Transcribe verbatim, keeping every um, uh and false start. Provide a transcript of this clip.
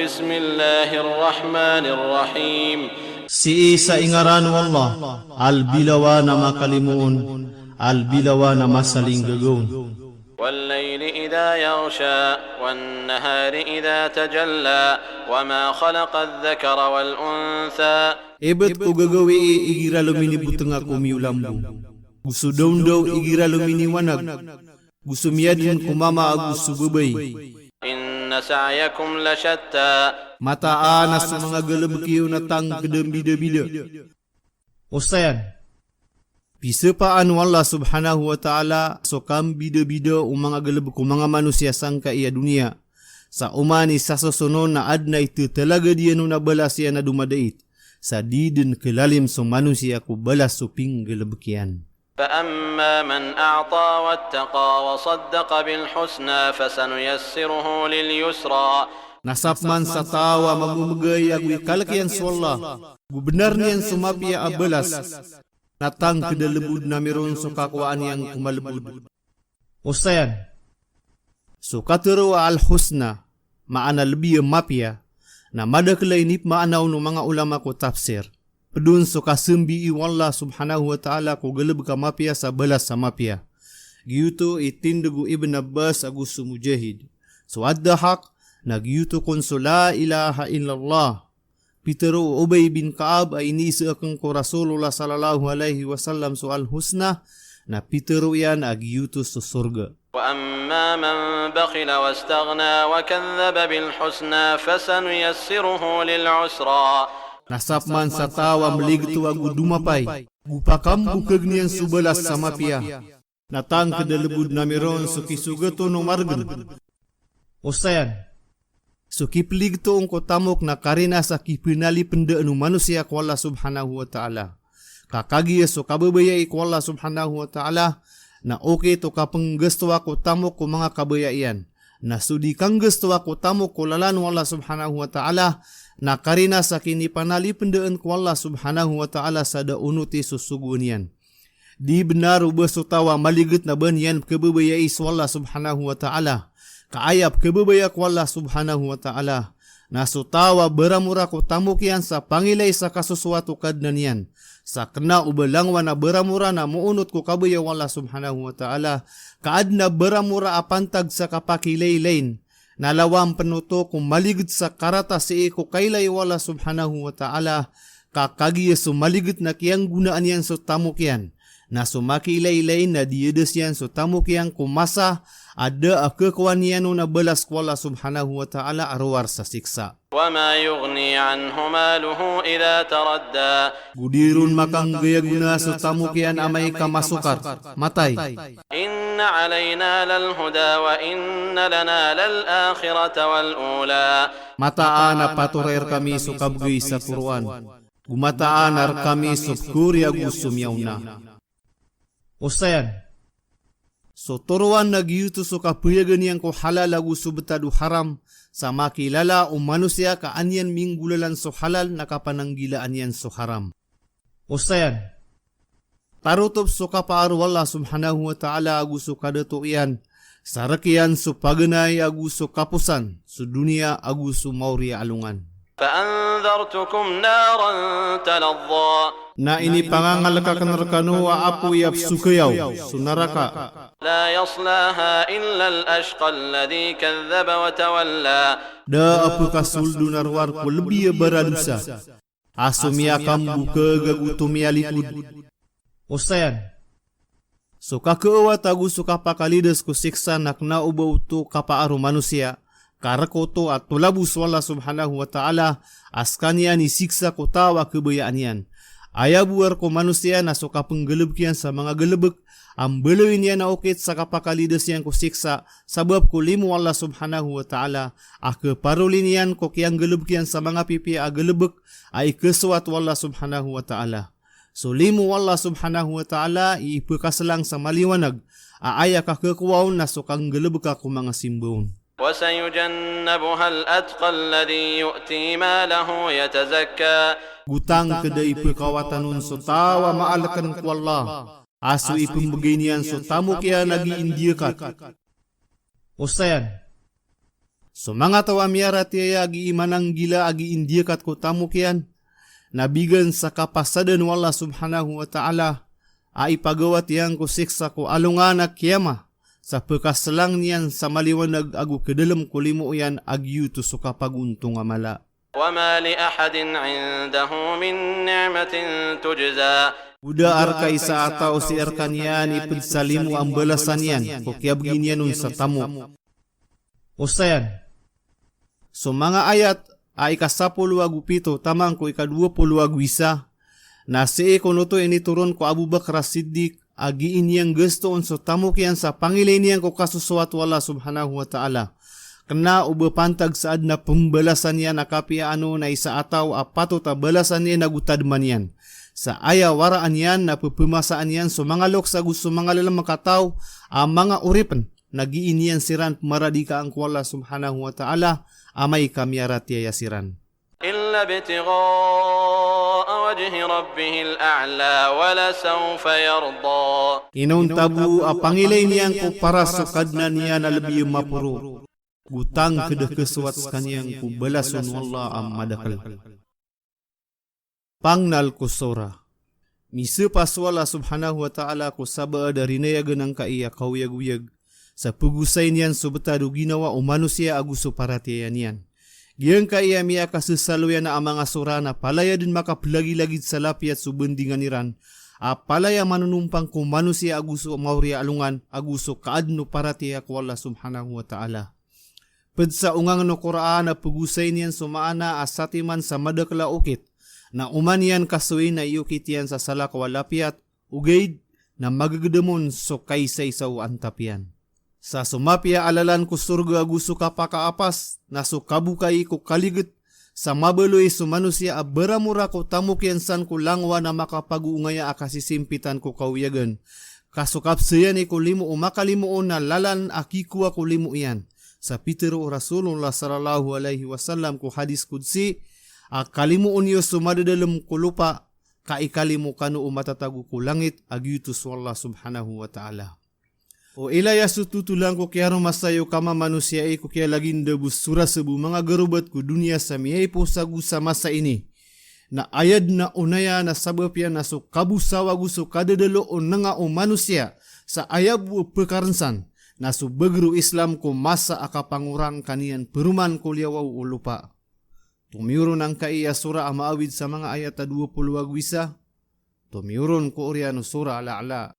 بسم الله الرحمن الرحيم. Sii sa ingaran o Allah, a lbi lawan a makalimoon, a lbi lawan a masalinggagaon. والليل إذا يغشى، والنهار إذا تجلى، وما خلق الذكر والأنثى. Ibt ko gagawii igira lomini botnga ko miyolambo, go so daondaw igira lomini wanag, go so miyadn ko mama ago so babay. إن سعيكم لشتى. Mataan a so manga galbk iyo na tangkd a mbidabida. Osayan, pisapaan o Allah subhanahu wa ta'ala so kambidabida o manga galbk o manga manosiya sangkai a doniya. Sa oman i sasosonon na adn a itatalagad iyan on a balas iyan a domadait, sa di dn klalim so manosiya ko balas o pinggalbk iyan. فأما من أعطى واتقى وصدق بالحسنى فسنيسره لليسرى. Na sapman sa taw a mamamgay ago ikalk iyan so Allah, go bnar niyan so mapiya a balas, na tangkd a lbod na miron so kakowaan iyan ko malbod. Osayan, so katharo a al-husna, maana lbi a mapiya, na madakl a inipmaana on o manga olama ko tafsir. Pd on so kasambii o Allah subhanahu wa ta'ala ko galbk a mapiya sa balas a mapiya. Giyoto i tindg o Ibn Abbas ago so Mujahid. So ad-Dahhak, na giyoto kon so la ilaha illallah. Pitharo o Ubay bin Ka'ab a iniiza akn ko Rasulullah sallallahu alaihi wasallam so al-husna, na pitharo iyan a giyoto so sorga. وأما من بخل واستغنى وكذب بالحسنى فسنيسره للعسرى. Na sapman sa taw a mligto ago domapay, go pakambokagn iyan so balas a mapiya, na tangkd a lbod na miron so kisogat on o margn. Osayan, so kipligto on ko tamok na karina sa kipnalipndaan o manosiya ko Allah subhanahu wa ta'ala. Ka kagiya so kababayai ko Allah subhanahu wa ta'ala, na okit o kapnggastowa ko tamok ko manga kabaya iyan. Na so di kanggastowa ko tamok ko lalan o Allah subhanahu wa ta'ala, na karina sa kinipanalipndaan ko Allah subhanahu wa ta'ala sa da onoti so sogoan iyan. Di bnar o ba so taw a maligt na ba niyan pkhababayai so Allah subhanahu wa ta'ala. Ka aya pkhababaya ko Allah subhanahu wa ta'ala na so taw a baramora ko tamok iyan sa pangilay sa kasosowat o Kadnan iyan. Sa kna o ba langowan a baramora na moonot ko kabaya o Allah subhanahu wa ta'ala. Ka adn a baramora a pantag sa kapakilaylayin. Na lawan pn oto ko maligt sa karata sii ko kailay o Allah subhanahu wa ta'ala, ka kagiya so maligt na kiyanggonaan iyan so tamok iyan. Na so makiilaylay na diyadasi iyan so tamok iyan ko masa a da a khakowaan iyan on a balas ko Allah subhanahu wa ta'ala a rowar sa siksa. وما يغني عنه ماله إذا تردى. Go di ron makanggayagona so tamok iyan amay ka masokar, matay. إن علينا للهدى وإن لنا للآخرة والأولى. Mataan a patoray rkami so kabgay sa toroan. Go mataan a rkami so pkhaori ago so miyaona. Osayan, so toroan na giyoto so kapayagan iyan ko halal ago so btad o haram, sa makilala o manosiya ka an iyan minggolalan so halal na kapananggilaan iyan so haram. Osayan, tarotop so kapaar o Allah subhanahu wa ta'ala ago so kadato iyan, sa rk iyan so paganay ago so kaposan, so doniya ago so maori a alongan. فأنذرتكم نارا تلظى. Na inipangangalk akn rkano a apoy a psokayaw, so naraka. لا يصلاها إلا الأشقى الذي كذب وتولى. Da a pkasold on a rowar ko lbi a baradosa, a so miyakambokag ago tomiyalipod. Osayan, so kakhaawat ago so kapakalidas ko siksa na kna o ba oto kapaar o manosiya, ka rk oto a tolabos o Allah subhanahu wa ta'ala a skaniyan i siksa ko taw a khabayaan iyan. Aya bo a rk o manosiya na so kapnggalbk iyan sa manga galbk a mbaloy niyan a okit sa kapakalidas iyan ko siksa, sabap ko limo o Allah subhanahu wa ta'ala, a khaparoli niyan ko kiyanggalbk iyan sa manga pipiya a galbk a ikasowat o Allah subhanahu wa ta'ala. So limo o Allah subhanahu wa ta'ala i ipkhaslang sa maliwanag a aya kakhakowa on na so kanggalbka ko manga simba on. وسيجنبها الأتقى الذي يؤتي ماله يتزكى. Go tangkd a ipkhawatan on so taw a maalkn ko Allah, a so ipmbgay niyan so tamok iyan a giindiyakat. Osayan, So manga taw a miyaratiyaya a gii mananggila a gii ndiyakat ko tamok iyan, na bigan sa kapasadan o Allah subhanahu wa ta'ala, a ipagawat iyan ko siksa ko alongan a kiyamah, sa pkasalang niyan sa maliwanag ago kadalm ko limo iyan a giyoto so kapagontong a mala. وما لأحد عنده من نعمة تجزى. Go da a rka i isa a taw sii rkaniyan i pd sa limo a mbalasan iyan ko kiyabgi niyan on sa tamok. Osayan. So manga ayat a ika sapolo ago pito taman ko ika dowa polo ago isa, na sii kon oto initoron ko Abu Bakr As-Siddiq a gii niyan gastoon so tamok iyan sa pangilay niyan ko kasosowat o Allah subhanahu wa ta'ala. Kna o ba pantag sa adn a pmbalasan iyan a kapiya ano na isa a taw a patot a balasan iyan ago tadman iyan. Sa aya waraan iyan na pphamasaan iyan so manga loks ago so manga lalm a kataw a manga oripn, na gii niyan siran pmaradikaan ko Allah subhanahu wa ta'ala amay ka miyaratiyaya siran. إلا ابتغاء وجه ربه الأعلى ولسوف يرضى. Inonta bo a pangilay niyan ko paras o Kadnan iyan a lbi a maporo. Go tangkd a kasowat skaniyan ko balason o Allah a madakl. Pangnal ko surah. Misapa so Allah subhanahu wa ta'ala ko sabaad a rinayagan angkai a kaoyagoyag sa pagosay niyan so btad o ginawa o manosiya ago so paratiyaya niyan. Giyangkai a miyakasasaloyan a manga surah na palaya dn makaplagilagid sa lapiyat so bandingan iran, a palaya manonompang ko manosiya ago so maori a alongan ago so kaadn o paratiyaya ko Allah subhanahu wa ta'ala. Pd sa ongangn o Qur'an a pagosay niyan so maana a satiman sa madakl a okit, na oman iyan kasoy na iyokit iyan sa salakaw a lapiyat, ogaid na magagdam on so kaisaisa o antap iyan. Sa so mapiya a lalan ko sorga ago so kapakaapas, na so kabokai ko kaligat, sa mabaloy so manosiya a baramora ko tamok iyan san ko langowan a makapagoongaya a kasisimpitan ko kaoyagan. Ka so kapsayan i ko limo o makalimoon na lalan a kikowa ko limo iyan. Sa pitharo o Rasulullah sallallahu alaihi wasallam ko hadis qudsi, a kalimoon iyo so madadalm ko lopa, ka ikalimo kano o matatago ko langit, a giyoto so Allah subhanahu wa ta'ala. O ilaya so totolan ko kiyaromasay o kamamanosiya i ko kiyalagindab o sorasab o manga garobat ko doniya sa miyaiposa go sa masa ini. Na aya dn a onaya na sabap iyan na so kabosawa go so kadadalo o nanga o manosiya sa aya bo a pkarn san, na so bagr o Islam ko masa a kapangorangka niyan paroman ko liyawaw o lopa. Tomiyoron angkai a surah a maawid sa manga ayat a dowa polo ago isa. Tomiyoron ko oriyan o Surah Al-A'la.